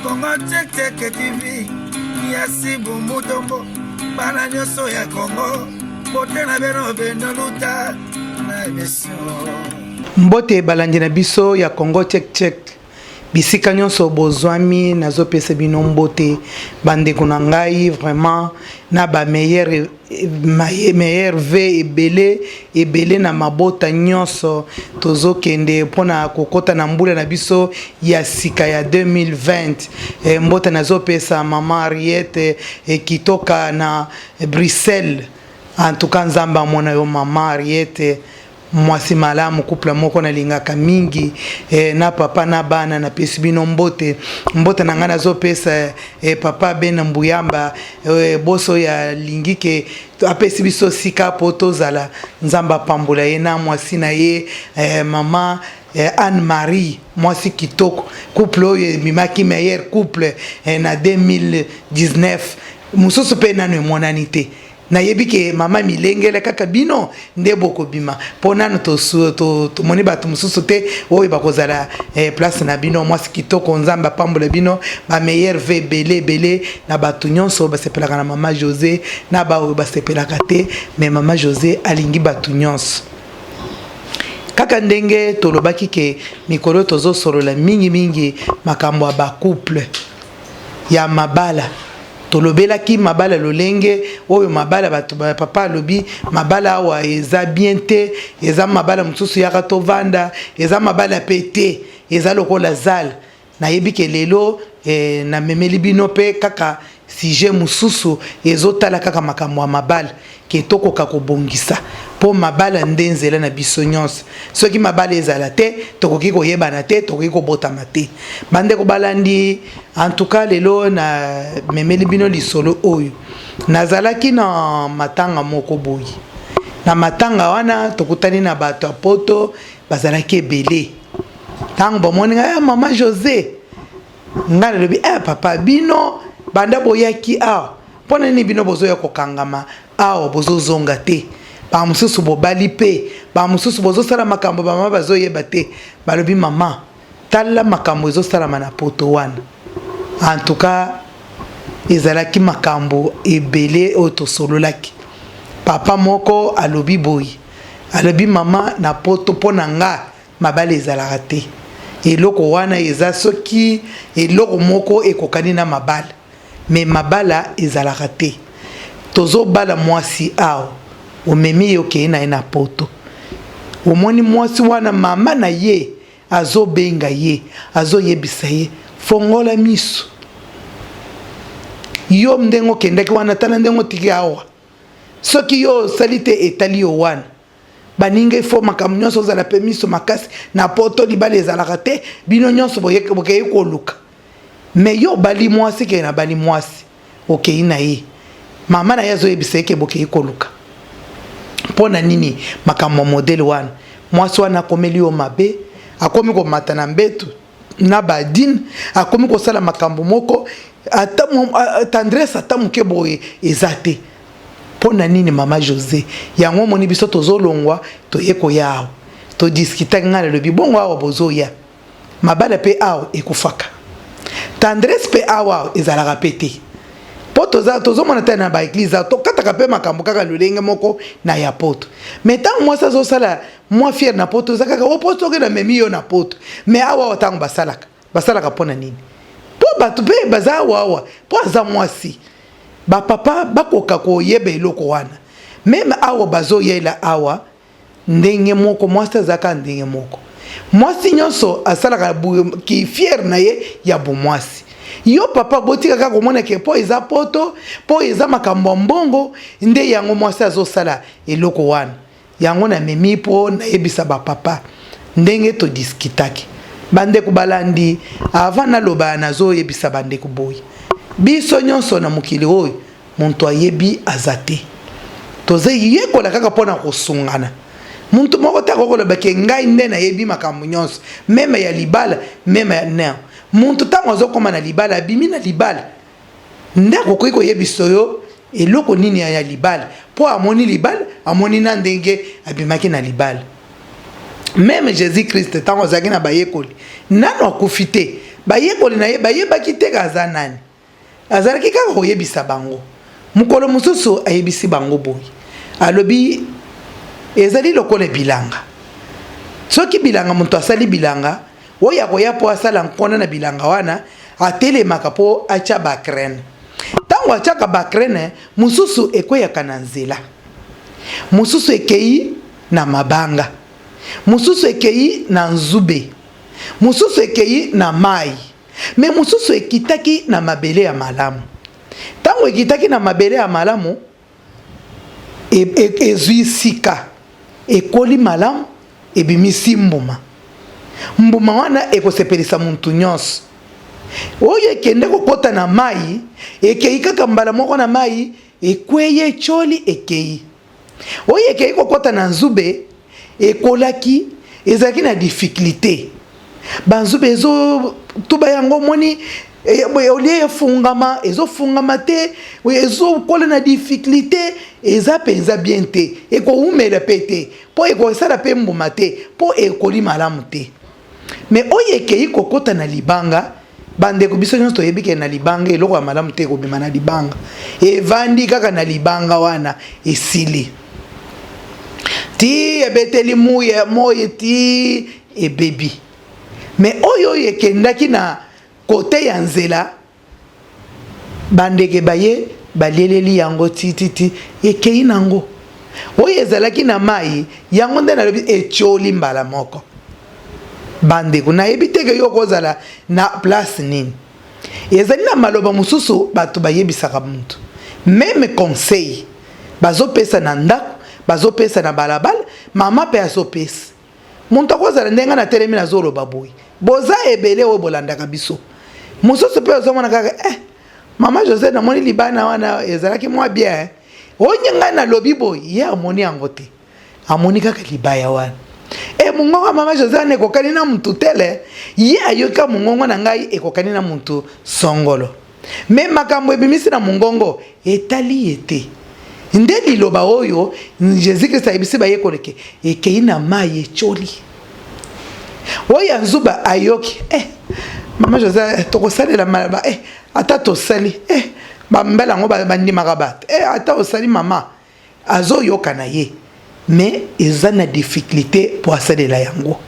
Congo Check Check TV ya Sibu Mutombo bana nyonso ya Congo bote na bino bino luta na emission. Mbote balandi na biso ya Congo Check Check bisika nyonso bozwami, nazopesa bino mbote bandeko na ngai vraiment na ba meilleur meilleur v ebele ebele na mabota nyonso. Tozokende mpona kokɔta na mbula na biso ya sika ya 2020. Mbote nazopesa mama Henriette Kitoka na Bruxelles. En tout cas, Nzambe amona yo, mama Henriette, mwasi malamu, couple moko nalingaka mingi, na papa na bana. Napesi bino mbote. Mbote na ngai nazopesa papa Bena Mbuyamba, boso ya lingi ke apesi biso sika po tozala. Nzambe apambola ye na mwasi na ye, mama Anne Marie, mwasi kitoko. Couple oyo ebimaki meilleur couple na 2019. Mosusu mpe nano emonani te. Nayebi ke mama milengele kaka bino nde bokobima, mpo nanu tomoni bato mosusu te oyo bakozala place na bino. Mwasi kitoko, Nzambe apambola bino. Bameilleur vœux ebele ebele na bato nyonso basepelaka na mama José na baoyo basepelaka te, mais mama José alingi bato nyonso. Kaka ndenge tolobaki ke mikolo tozosolola mingimingi makambo ya bacouple, ya mabala. Tolobelaki mabala, lolenge oyo mabala bato. Papa alobi mabala awa eza bien te, eza mabala mosusu yaka tovanda, eza mabala mpe te, eza lokola zala. Nayebi ke lelo namemeli bino mpe kaka sujet mosusu ezotala kaka makambo ya mabala, ke tokoka kobongisa, mpo mabala nde nzela na biso nyonso. Soki mabala ezala te, tokoki koyebana te, tokoki kobotama te. Bandeko balandi, en tout cas lelo namemeli bino lisolo oyo. Nazalaki na matanga moko boye. Na matanga wana tokutani na bato ya Poto, bazalaki ebele. Ntango bamoni ngai, "Mama José," ngai nalobi, "Papa, bino banda boyaki awa, mpo na nini bino bozoya kokangama awa, bozozonga te? Bamosusu bobali mpe bamosusu bozosala makambo bamama bazoyeba te." Balobi, "Mama, tala makambo ezosalama na Poto wana." En tout cas ezalaki makambo ebele oyo tosololaki. Papa moko alobi boye, alobi, "Mama, na Poto, mpo na nga mabala ezalaka te. Eloko wana eza soki eloko moko ekokani na mabala, mais mabala ezalaka te. Tozobala mwasi awa, omemi ye, okei na ye na Poto. Omoni mwasi wana, mama na ye azobenga ye, azoyebisa ye: 'Fongola miso yo, ndenge okendaki wana, tala ndenge otiki awa. Soki yo osali te, etali yo wana. Baninga ifo makambo nyonso ozala mpe miso makasi. Na Poto libala ezalaka te. Bino nyonso bokei koluka, mais yo obali mwasi, kee na bali mwasi, okei na ye, mama na ye azoyebisa ye ke bokei koluka. Mpo na nini makambo ya modèle wana? Mwasi wana akomeli yo mabe, akomi komata na mbeto na badine, akomi kosala makambo moko, ata tendresse ata moke boye eza te. Mpo na nini, mama José? Yango omoni biso tozolongwa, toye koya awa, todiskutaki. Ngai nalobi bongo, awa bozoya, mabala mpe awa ekufaka, tendresse mpe awa ezalaka mpe te, mpo tozomona te na baéglise awa tokataka mpe makambo kaka lolenge moko na ya Poto. Mais ntango mwasi azosala mwa fière na Poto, eza kaka opo soki namemi yo na Poto. Mais awa awa ntango basalaka, basalaka mpo na nini? Mpo bato mpe baza awa awa, mpo aza mwasi. Bapapa bakoka koyeba eloko wana. Même awa bazoyela awa ndenge moko, mwasi azalaka ndenge moko. Mwasi nyonso asalaka kifière na ye ya bomwasi. Yo papa, botika kaka komona ke mpo eza Poto, mpo eza makambo ya mbongo, nde yango mwasi azosala eloko wana. Yango namemi mpo nayebisa bapapa ndenge todiskutaki. Bandeko balandi, avant naloba, nazoyebisa bandeko boye: biso nyonso na mokili oyo, moto ayebi aza te. Tozoyekola kaka mpona kosungana. Muntu moko te akokoloba ke ngai nde nayebi makambo nyonso, même ya libala, même ya non. Muntu ntango azokóma na libala, abimi na libala, nde akoki koyebisa yo eloko nini ya libala, mpo amoni libala, amoni na ndenge abimaki na libala. Même Jésus Christ, ntango azalaki na bayekoli, nano akufi te. Bayekoli na ye bayebaki te aza nani. Azalaki kaka koyebisa bango. Mokolo mosusu ayebisi bango boye, alobi, Ezali lokola bilanga. Soki bilanga, moto asali bilanga, oyo akoya mpo asala nkona na bilanga wana, atelemaka mpo atya bakrene. Ntango atyaka bakrene, mosusu ekweyaka na nzela, mosusu ekei na mabanga, mosusu ekei na nzube, mosusu ekei na mai. Mais mosusu ekitaki na mabele ya malamu. Ntango ekitaki na mabele ya malamu, ezwi e, e sika, ekoli malamu, ebimisi mbuma. Mbuma wana ekosepelisa moto nyonso. Oyo ekende kokota na mai, ekei kaka mbala moko na mai, ekwei, etioli, ekei. Oyo ekei kokota na nzube, ekolaki, ezalaki na difficulté. Banzube ezotuba yango, omoni olie efungama, ezofungama te, ezokola na difficulté, eza mpenza bien te, ekowumela mpe te, mpo ekosala mpe mbuma te, mpo ekoli malamu te. Mais oyo ekei kokota na libanga, bandeko biso nyonso toyebi ke na libanga eloko ya malamu te ekobima na libanga. Evandi kaka na libanga wana esili. Ti ebeteli muye moyi ti ebebi. Mais oyo oyo ekendaki na kote ya nzela Bandeke baye balieleli yango ti ti ti ekei nango. Oyo ezalaki na mai, yango nde nalobi etioli mbala moko. Bandeko, nayebi te ke yo okozala na place nini. Ezali na maloba mosusu bato bayebisaka mutu, meme conseil bazopesa na ndako, bazopesa na balabala, mama pe azopesa. Moto akozala ndenge ngai natelemi nazoloba boye, boza ebele oyo bolandaka biso. Mosusu mpe ozomona kaka eh, mama Jose namoni libana wana ezalaki mwa bien eh. Onye ngai nalobi boye, ye amoni yango te, amoni kaka libaya wana. E mongongo ya mama Jose wana ekokani na mutu tele, ye ayoki ka mongongo na ngai ekokani na mutu songolo. Me makambo ebimisi na mongongo etali ye te. Nde liloba oyo Jesus Christ ayebisi bayekoli ke ekei na mai etioli. Oyo ya nzuba ayoki eh, mama Jose tokosalela malaba eh, ata tosali eh, bambela yango bandimaka bato eh, ata osali mama Azo yoka na ye mais eza na difficulté po asalela yango.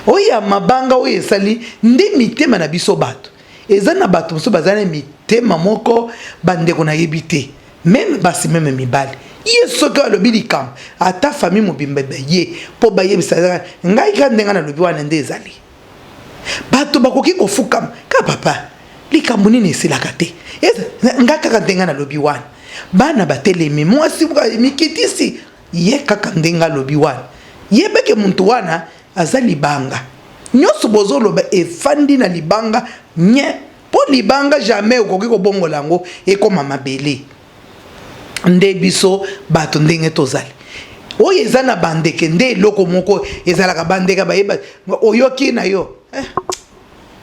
Oyo ya mabanga oyo esali nde mitema na biso bato. Eza na bato mosusu baza na mitema moko bandeko nayebi te. Meme basi meme mibali. Ye soki alobi likambo ata famille mobimba baye po bayebisa ngai kaka ndenge nalobi wana nde ezali. Bato bakoki kofukama ka papa likambo nini esilaka te nga kaka ndenge nalobi wana bana batelemi mwasi mikitisi ye kaka ndenge alobi wana yebeke muntu wana aza libanga nyonso bozoloba efandi na libanga nye mpo libanga jamais okoki kobongola yango ekoma mabele nde biso bato ndenge tozali oyo eza na bandeke nde eloko moko ezalaka bandeke bayeba oyoki na yo eh,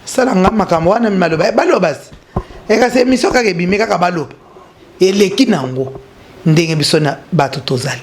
sala nga makambo wana maloba eh, baloba ekasi eh, emission kaka ebimi kaka baloba eleki nango ndenge biso na bato tozali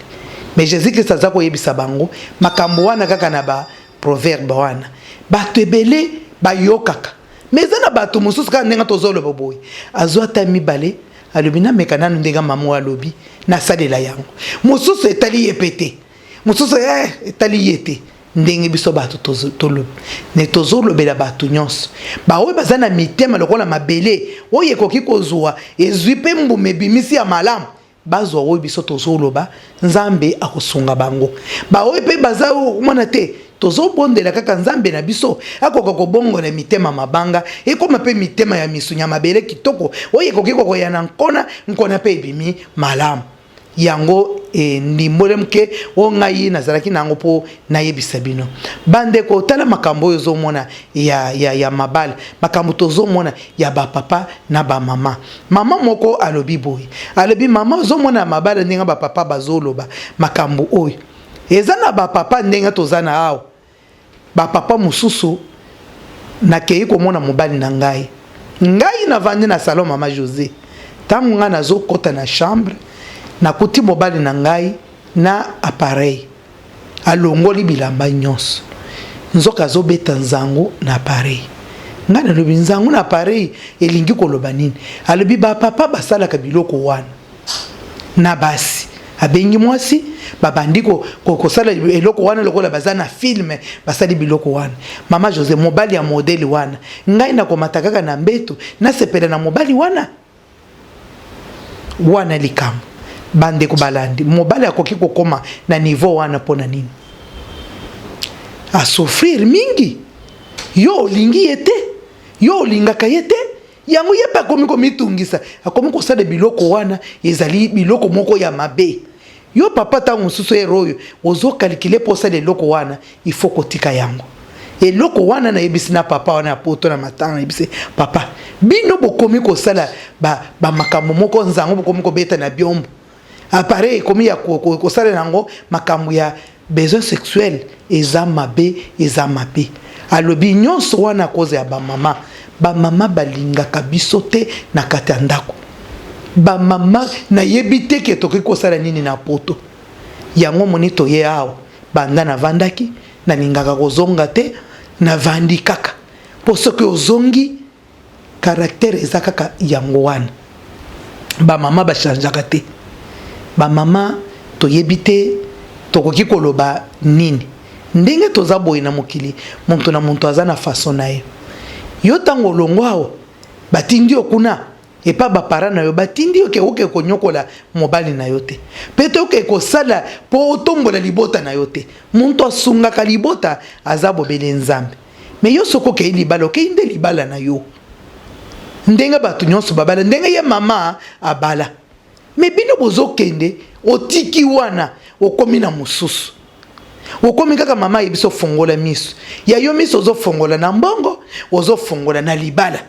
mais jésus christ aza koyebisa bango makambo wana kaka na ba proverbe wana bato ebele bayokaka mais eza na bato mosusu kaka ndenge tozoloba boye azwa ata mibale alobi nameka nanu ndenge mama oyo alobi nasalela yango mosusu etali ye mpe te mosusu eh, etali ye te ndenge biso bato tolobi ne tozolobela bato nyonso baoyo baza na mitema lokola mabele oyo ekoki kozwa ezwi mpe mbuma ebimisi ya malamu bazwa oyo biso tozoloba nzambe akosunga bango baoyo mpe baza mwana te tozobondela kaka nzambe na biso akoka kobongola mitema mabanga ekoma mpe mitema ya misunya mabele kitoko oyo ekoki kokoya na nkona nkona mpe ebimi malamu yango endimbole moke oyo ngai nazalaki na yango mpo nayebisa bino bandeko tala makambo oyo ozomona ya, ya, ya mabala makambo tozomona ya bapapa na bamama mama moko alobi boye alobi mama ozomona mabala ndenge bapapa bazoloba makambo oyo eza na bapapa ndenge toza na awa bapapa mosusu nakei komona mobali na ngai ngai navandi na salon mama Jose ntango ngai nazokɔta na chambre nakuti mobali na ngai na appareil alongoli bilamba nyonso nzoka azobeta nzango na appareil. Ngai nalobi nzango na appareil elingi koloba nini? Alobi bapapa basalaka biloko wana na basi. Abengi mwasi, babandi kosala eloko wana lokola baza na film, basali biloko wana. Mama Jose, mobali ya modele wana, ngai nakomata kaka na mbeto nasepela na mobali wana? Wana likambo bandeko balandi, mobali akoki kokoma na niveau wana mpo na nini? Asouffrir mingi. Yo olingi ye te, yo olingaka ye te, yango ye mpe akomi komitungisa, akomi kosala biloko wana, ezali biloko moko ya mabe. Yo papa, ntango mosusu ere oyo ozokalikile mpo osala eloko wana, il faut kotika yango eloko wana. Nayebisi na papa wana ya poto na matanga, nayebisi papa, bino bokomi kosala bamakambo ba moko nzango, bokomi kobeta na biombo, appareil ekomi ya kosalela yango makambo ya besoin sexuel, eza mabe, eza mabe. Alobi nyonso wana koza ya bamama. Bamama balingaka biso te na kati ya ndako. Bamama, nayebi te ke tokoki kosala nini na poto. Yango moni toye awa, banda navandaki, nalingaka kozonga te, navandi kaka mpo soki ozongi, caractère eza kaka yango wana. Bamama bachangeaka te. Bamama, toyebi te tokoki koloba nini. Ndenge toza boye na mokili, moto na moto aza na façon na ye. Yo ntango olongo awa, batindi yo kuna epa baparents na yo, batindi yo ke oke konyokola mobali na yo te, mpe te oke kosala mpo otombola libota na yo te. Moto asungaka libota aza bobele Nzambe. Me yo soki okei libala, okei nde libala na yo ndenge bato nyonso babala, ndenge ye mama abala. Me bino bozokende, otiki wana, okomi na mosusu, okomi kaka mama ayebi so. Fongola miso ya yo, miso ozofongola na mbongo, ozofongola na libala.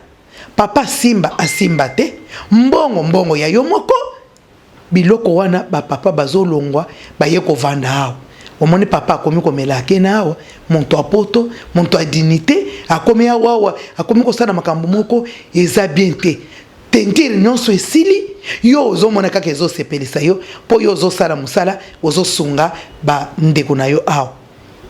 Papa asimba, asimba te, mbongo mbongo ya yo moko. Biloko wana, bapapa bazolongwa, baye kovanda awa. Omoni papa akomi komela akena awa, moto apoto, moto ya dignité akomi awa, awa akomi kosala makambo moko eza bien te. Tentire nyonso esili, yo ozomona kaka ezosepelisa yo mpo yo ozosala mosala, ozosunga bandeko na yo awa.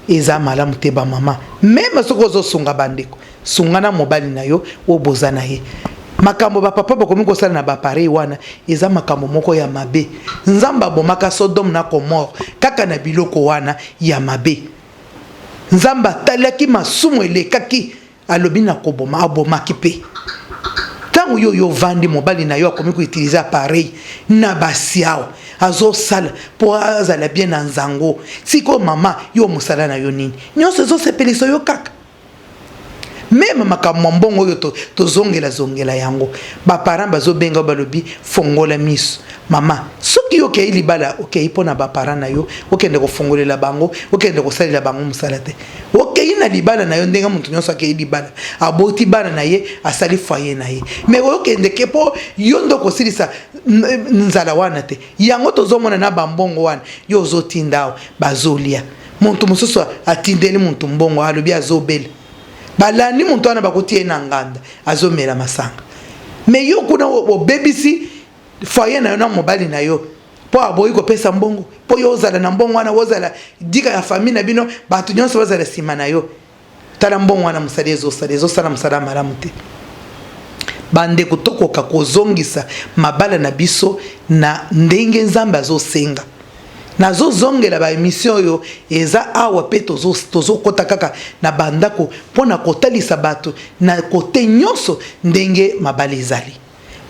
Eza malamu te. Bamama, même soki ozosunga bandeko, sunga na mobali na yo oyo boza na ye. Makambo bapapa bakomi kosala na baappareil wana eza makambo moko ya mabe. Nzambe abomaka Sodome na Gomorrhe kaka na biloko wana ya mabe. Nzambe atalaki masumu elekaki, alobi na koboma, abomaki. Mpe ntango yo yo ovandi, mobali na yo akomi koutiliser appareil na basi awa, azosala mpo azala bien na nzango. Sikoyo mama, yo mosala na yo nini? Nyonso ezosepelisa yo kaka. Même makambo ya mbongo oyo tozongela zongela yango, baparent bazobenga, balobi fongola miso. Mama, soki yo okei libala, okei mpo na baparent na yo, okende kofongolela bango, okende kosalela bango mosala te. Okei na libala na yo ndenge moto nyonso akei libala, aboti bana na ye, asali foyer na ye. Mais okende ke mpo yo nde okosilisa nzala wana te. Yango tozomona na bambongo wana yo ozotinda awa, bazolia. Moto mosusu atindeli moto mbongo, alobi azobela, balandi moto wana, bakotia ye na nganda, azomela masanga. Mais yo kuna obebisi foyer na yo na mobali na yo mpo aboyi kopesa mbongo mpo yo ozala na mbongo wana, ozala dika ya famille na bino, bato nyonso bazala nsima na yo. Tala mbongo wana, mosala ezosala, ezosala mosala malamu te. Bandeko, tokoka kozongisa mabala na biso na ndenge Nzambe azosenga. Nazozongela baémission oyo eza awa mpe tozokɔta kaka na bandako mpona kotalisa bato na kote nyonso ndenge mabala ezali.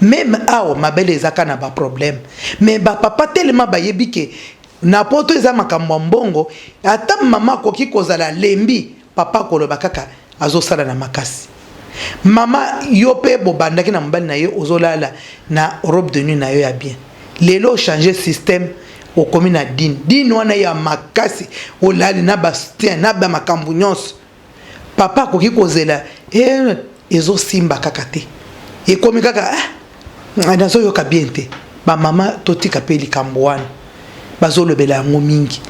Même awa mabele eza kaka na baproblème, mais bapapa telema bayebi ke na poto eza makambo ya mbongo. Ata mama akoki kozala lembi, papa akoloba kaka azosala na makasi. Mama, yo mpe bobandaki na mobali na ye, ozolala na robe de nuit na yo ya bien. Lelo ochange système, okomi na dine, dine wana ya makasi, olali na basoutien na bamakambo nyonso. Papa akoki kozela e, ezosimba kaka te, ekomi kaka ah, nazoyoka bien te. Bamama, totika mpe likambo wana bazolobela yango mingi.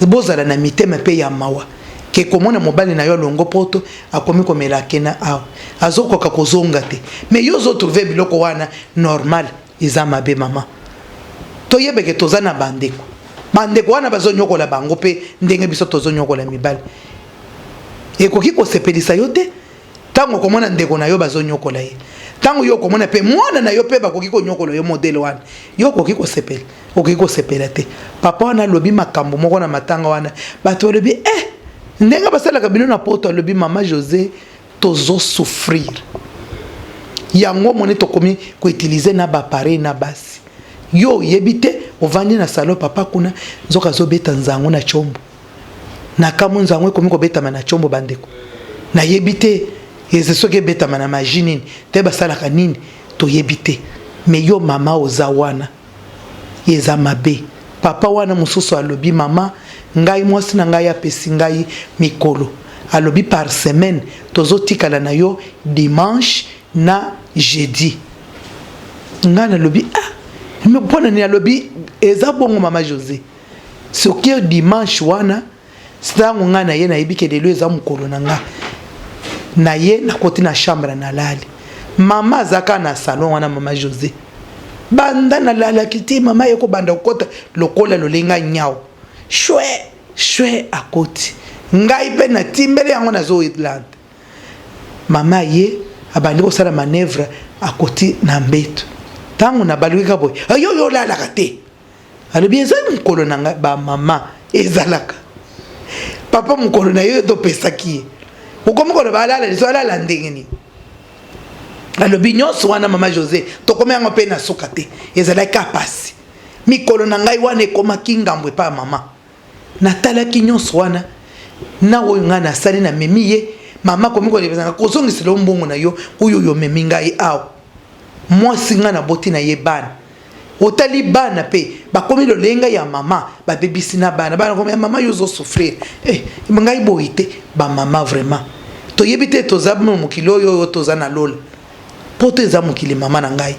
Bozala na mitema mpe ya mawa ke komona mobali na yo alongo poto, akomi komela akena awa, azokoka kozonga te, mais yo ozotrouve biloko wana normal. Eza mabe. Mama, toyebeke toza na bandeko. Bandeko wana bazonyokola bango mpe ndenge biso tozonyokola mibali, ekoki kosepelisa yo te. Ntango okomona ndeko na yo bazonyokola ye, ntango yo okomona mpe mwana na yo mpe bakoki konyokola yo modele wana, yo okoki kosepela? Okoki kosepela te. Papa wana alobi makambo moko na matanga wana, bato balobi eh, ndenge basalaka bino na poto. Alobi, mama José, tozosouffrir yango, omoni tokomi koutiliser na baappareil na basi. Yo oyebi te, ovandi na salon, papa kuna nzoka azobeta nzango na tiombo. Na kamwe, nzango ekomi kobetama na tiombo. Bandeko, nayebi te eze soki ebetama na magie nini te, basalaka nini, toyebi te. Mais yo mama oza wana, eza mabe. Papa wana mosusu alobi, mama, ngai mwasi na ngai apesi ngai mikolo, alobi par semaine tozotikala na yo dimanche na jeudi. Ngai nalobi, ah, mpo na nini? Alobi, eza bongo, mama José, soki dimanche wana ntango ngai na ye nayebi ke lelo eza mokolo na nga na ye, nakoti na chambre, nalali, mama aza kaka na salon wana. Mama José, banda nalalaki te, mama ye kobanda kokɔta lokola lolenga nyau, shwe shwe, akoti. Ngai mpe natimbeli yango, nazolanda mama ye abandi kosala manœuvre, akoti na mbeto. Ntango nabaluki kaka boye, yo yo olalaka te. Alobi, eza mokolo na ngai. Bamama, ezalaka papa mokolo na yo topesaki ye, okomi koloba alala liso, alala ndenge nini? Alobi, nyonso wana, mama José, tokomi yango mpe na suka te. Ezalaki apasi mikolo na ngai wana ekomaki ngambo epai ya mama. Natalaki nyonso wana na oyo ngai nasali, namemi ye, mama akomi kolebezanga kozongisela yo mbongo na yo oyo oyo omemi ngai awa. Mwasi ngai naboti na ye bana, otali bana mpe bakomi lolenga ya mama, babebisi na bana. Bana komi ya mama, yo ozosouffrir eh, ngai boyi te. Bamama, vraiment toyebi te toza mokili oyo, oyo toza na lola, mpo to eza mokili. Mama na ngai,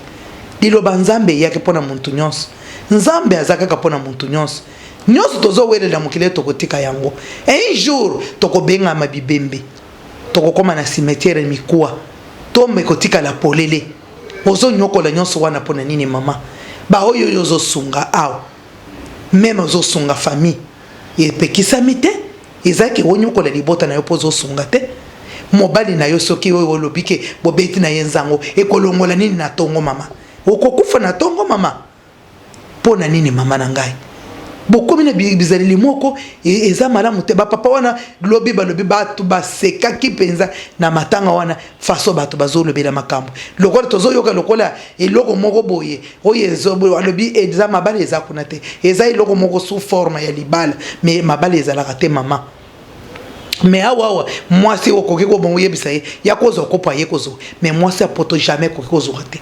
liloba Nzambe eyaki mpo na motu nyonso. Nzambe aza kaka mpo na motu nyonso. Nyonso tozowelela mokili, tokotika yango un jour, tokobengama bibembe, tokokóma na cimetière, mikuwa tombe kotikala polele. Ozonyokola nyonso wana mpo na nini, mama? Baoyo oyo ozosunga awa, même ozosunga famille, epekisami te. Ezalaki onyokola libota na yo mpo ozosunga te mobali na yo. Soki oyo olobi ke bobeti na ye nzango, ekolongola nini na ntongo? Mama, okokufa na ntongo, mama. Mpo na nini, mama na ngai, bokomi na bizaleli moko eza malamu te? Bapapa wana lobi balobi, bato basekaki mpenza na matanga wana, façon bato bazolobela makambo lokola tozoyoka lokola eloko moko boye oyo alobi eza mabala. Eza kuna te, eza eloko moko sous forme ya libala, mais mabala ezalaka te, mama. Mais awa awa mwasi okoki kobongo oyebisa ye ya kozwa kopo, aye kozwa. Mais mwasi ya poto jamais ekoki kozwa te.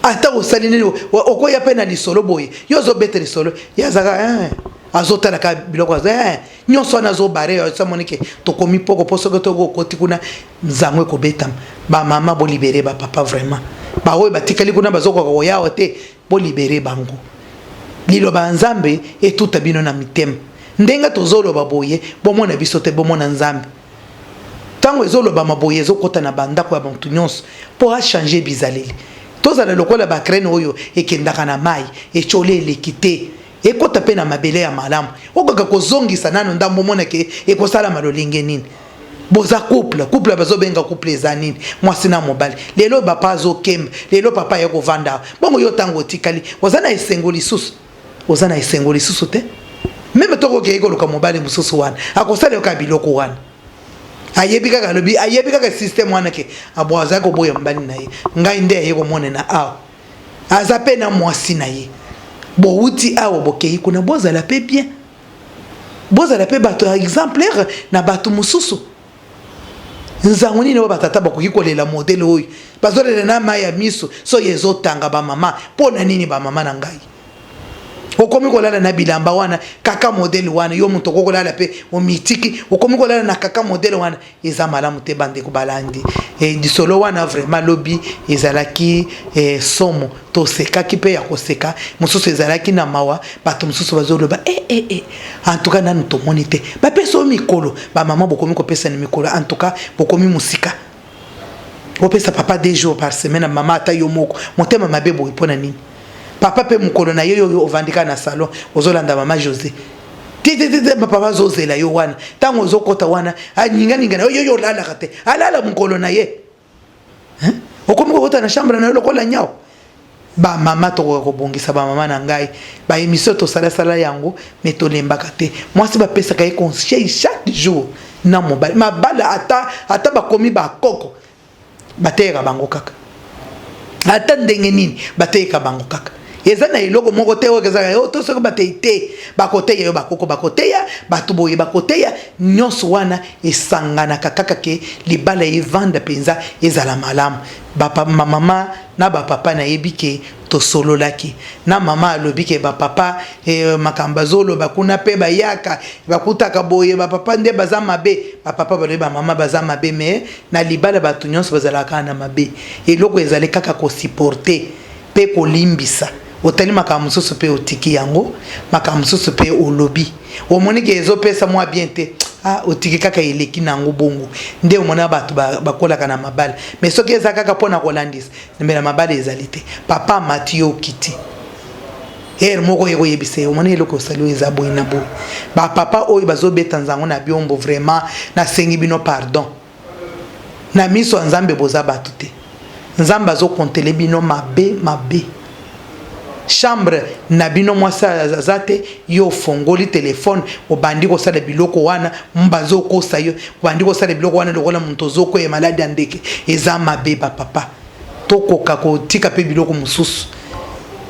Ata osali nini, okoya mpe na lisolo boye, yo ozobeta lisolo, ye azaka azotalaka biloko aza nyonso wana, azobare asamoni ke tokomi poko mpo soki tokokoti kuna, nzango ekobetama. Bamama, bolibérer bapapa vraiment. Baoyo batikali kuna bazokoka koyawa te, bolibérer bango. Liloba ya Nzambe etuta bino na mitema. Ndenge tozoloba boye, bomona biso te, bomona Nzambe. Ntango ezolobama boye, ezokɔta na bandako ya bato nyonso mpo achanger bizaleli. Tozala lokola bagraine oyo ekendaka na mai, etiole eleki te, ekɔta mpe na mabele ya malamu. Okoka kozongisa nano ndambo, omonake ekosalama lolenge nini. Boza couple, couple bazobenga couple eza nini? Mwasi na mobali. Lelo papa azokemba, lelo papa aye kovanda bongo. Yo ntango otikali, oza na esengo lisusu? Oza na esengo lisusu te. Même tokokei koluka mobali mosusu wana, akosala yo kaka biloko wana. Ayebi kaka, alobi ayebi kaka système wana ke abo azali koboya mobali na ye. Ngai nde aye komonena awa, aza mpe na mwasi na ye. Bowuti awa, bokei kuna, bozala mpe bien, bozala mpe bato ya exemplaire na bato mosusu. Nzango nini oyo batata bakoki kolela modèle oyo bazolela na mai ya miso soki ezotanga? Bamama, mpo na nini? Bamama na ngai, okomi kolala na bilamba wana kaka modèle wana. Yo moto okoki kolala mpe omitiki, okomi kolala na kaka modèle wana, eza malamu te. Bandeko balandi lisolo wana, vraiment lobi ezalaki somo. Tosekaki mpe ya koseka, mosusu ezalaki na mawa. Bato mosusu bazoloba e. En tout cas nanu tomoni te bapesa oyo mikolo. Bamama, bokomi kopesa na mikolo, en tout cas bokomi mosika. Opesa papa 2 jours par semaine. Mama, ata yo moko motema mabe boye mpo na nini? Papa mpe mokolo na ye oyo ovandi kaka na salon, ozolanda mama José. Tititite, papa azozela yo wana. Ntango ozokɔta wana, aninganinga na yo, yo olalaka te, alala mokolo na ye. Okomi kokota na chambre na yo lokola nyao. Bamama, tokoka kobongisa. Bamama na ngai, baémission tosalasala yango, me tolembaka te. Mwasi bapesaka ye conseil chaque jour na mobali. Mabala, ata bakomi bakoko, bateyaka bango kaka. Ata ndenge nini, bateyaka bango kaka. Eza na eloko moko te oyo ezalaka yo to soki batei te. Bakoteya yo, bakoko bakoteya, bato boye bakoteya, nyonso wana esanganaka kaka ke libala evanda mpenza, ezala malamu. Bamama na bapapa, nayebi ke tosololaki na mama, alobi ke bapapa makambo azoloba kuna mpe bayaka bakutaka boye, bapapa nde baza mabe. Bapapa balobi bamama baza mabe, me na libala bato nyonso bazalaka kaka na mabe. Eloko ezali kaka kosupporter mpe kolimbisa. Otali makambo mosusu mpe otiki yango, makambo mosusu mpe olobi, omoni ke ezopesa mwa bien te, ah, otiki kaka, eleki nango. Bongo nde omona bato bakolaka na mabala. Mais soki eza kaka mpona kolandisa me na mabala ezali te. Papa amati, yo okiti, heure moko ye koyebisa ye: "Omoni eloko osali oyo eza boye na boye." Bapapa oyo bazobeta nzango na biombo, vraiment nasengi bino pardon na miso ya Nzambe. Boza bato te. Nzambe azokontele bino mabe mabe. Chambre na bino, mwasi aza te, yo ofongoli telefone, obandi kosala biloko wana, bazokosa yo, obandi kosala biloko wana lokola moto ozokwea maladi ya ndeke. Eza mabe. Bapapa, tokoka kotika mpe biloko mosusu.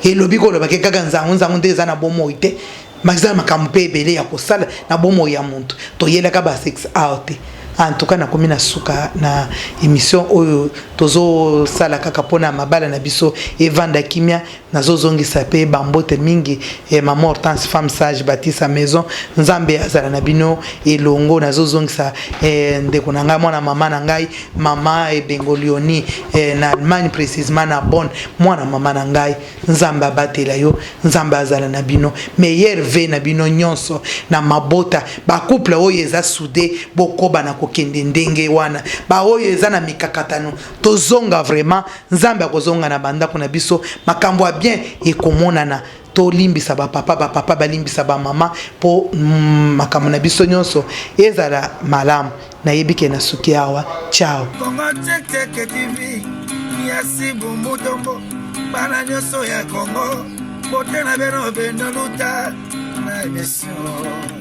Elobi kolobaki kaka nzango nzango nde eza na bomoi te. Eza makambo mpe ebele ya kosala na bomoi ya moto. Toyelaka basexe awa te. En tout cas, nakomi na suka na émission oyo. Tozosala kaka mpona mabala na biso evanda kimia. Nazozongisa mpe bambote mingi, mama Hortense, femme sage, batisa maison. Nzambe azala na bino elongo. Nazozongisa ndeko na ngai, mwana mama na ngai, mama Ebengo Lioni, na Allemagne, précisement na Bonn. Mwana mama na ngai, Nzambe abatela yo, Nzambe azala na bino. Meilleurs vœux na bino nyonso na mabota. Bacouple oyo eza soudé, bokoba na kokende ndenge wana. Baoyo eza na mikakatano, tozonga vraiment. Nzambe akozonga na bandako na biso, makambo ya bien ekomonana. Tolimbisa bapapa, bapapa balimbisa bamama, mpo makambo na biso nyonso ezala malamu. Nayebi ke nasuki awa. Ciao. Kongo Check TV, Yasi Bumutombo, bana nyonso ya Kongo, bote na bino, beno luta na émission.